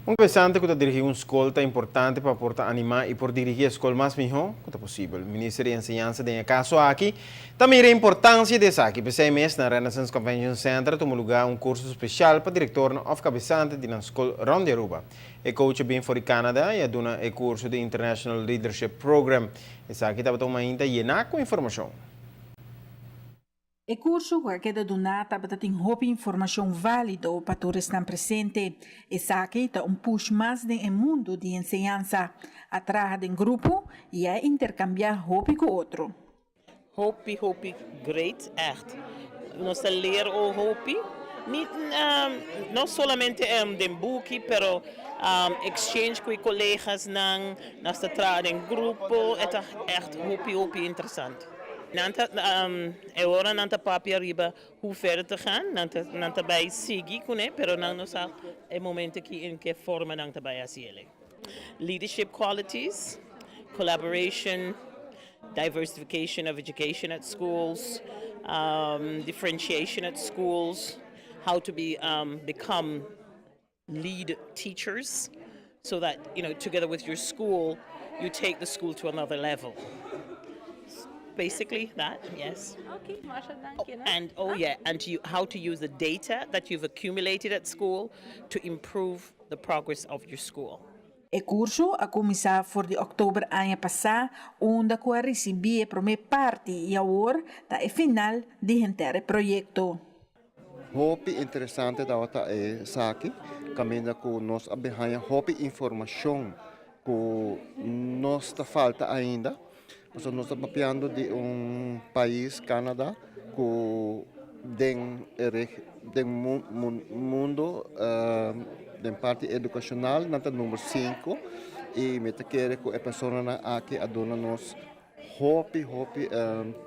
Un kabesante ku ta dirigí un skol ta importante pa por ta animá i por dirigí e skol mas mihó ku ta posibel. Minister di Enseñansa den e kaso aki ta mira e importansia di esaki. P'esei mes na Renaissance Convention Center a tuma lugá un kurso speshal pa direktornan òf kabesante di nan skol rònt di Aruba. E coach a bin for di Canada i a duna e kurso di International Leadership Program. Esaki tabata un mainta yená ku informashon. E kurso ku a keda duná tabata tin hopi informashon válido pa tur esnan presente. Esaki ta un push mas den e mundu di enseñansa. A traha den grupo i a interkambiá hopi ku otro. Hopi hopi great echt. Nos ta leer o hopi ni no solamente den buki pero exchange cu e colegasnan, nos ta traha den grupo, e ta echt hopi hopi interesante. Nan ta e ora nan ta papia riba hoe verder te gaan, nan ta nan ta bai sigui kuné, pero nan no sa e momento aki en ke forma nan ta bai hasi elei. Leadership qualities, collaboration, diversification of education at schools, differentiation at schools, how to be become lead teachers so that together with your school you take the school to another level. Basically that, yes. Okay, masha danki, no? And oh yeah, and to, how to use the data that you've accumulated at school to improve the progress of your school. E kurso a kuminsá for di òktober aña pasá unda ku a risibí e promé parti i awor ta e final di henter e proyekto. Hopi interesante tabata esaki, kaminda ku nos a bin haña hopi informashon ku nos ta falta ainda. Pasobra nos ta papiando di un pais, Canada, ku den e den mundo den parti edukashonal nan ta number sinku i mi ta kere ku e personanan aki a duna nos hopi hopi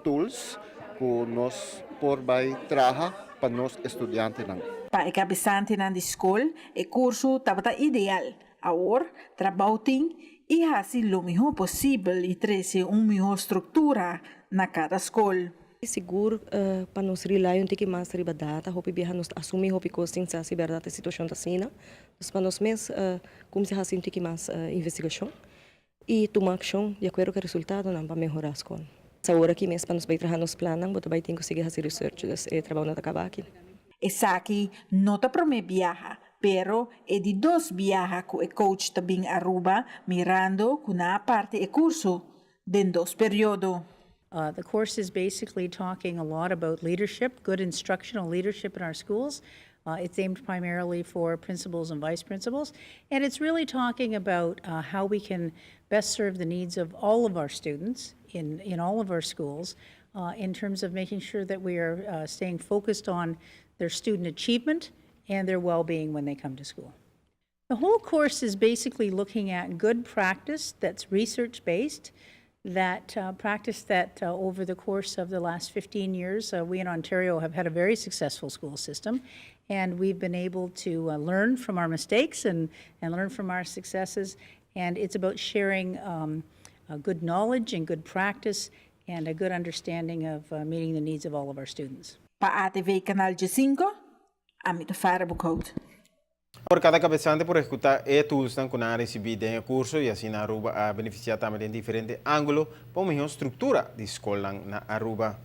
tools ku nos por bai traha pa nos estudiantenan. Pa e kabesantenan di skol e kurso tabata ideal. Awor trabou tin i hasi lo mihó posibel i trese un mihó struktura na kada skol. Sigur pa nos rely un tiki mas riba data, hopi biaha nos ta asumi hopi kos sin sa si bèrdat e situashon ta asina. Dus pa nos mes kumsa hasi un tiki mas investigashon. I tuma akshon di akuerdo ku e resultadonan pa mehorá skol. Awor aki mes pa nos bai traha nos plannan bo ta bai tin ku sigui hasi research, dus e trabou no ta kaba aki. Esaki no ta promé biaha, pero e di dos biaha ku e coach ta bin Aruba mirando ku nan a parti e kurso den dos periodo. The course is basically talking a lot about leadership, good instructional leadership in our schools. It's aimed primarily for principals and vice principals, and it's really talking about how we can best serve the needs of all of our students in, in all of our schools in terms of making sure that we are staying focused on their student achievement and their well-being when they come to school. The whole course is basically looking at good practice that's research-based, that practice that over the course of the last 15 years, we in Ontario have had a very successful school system, and we've been able to learn from our mistakes and, and learn from our successes. And it's about sharing good knowledge and good practice and a good understanding of meeting the needs of all of our students. Pa ATV Canal 5, ami ta Farah Boekhout. Por kada kabesante por ehekutá e toolsnan ku nan a risibí den e kurso i asina Aruba a benefisiá tambe den diferente ángulo pa un mihó struktura di skolnan na Aruba.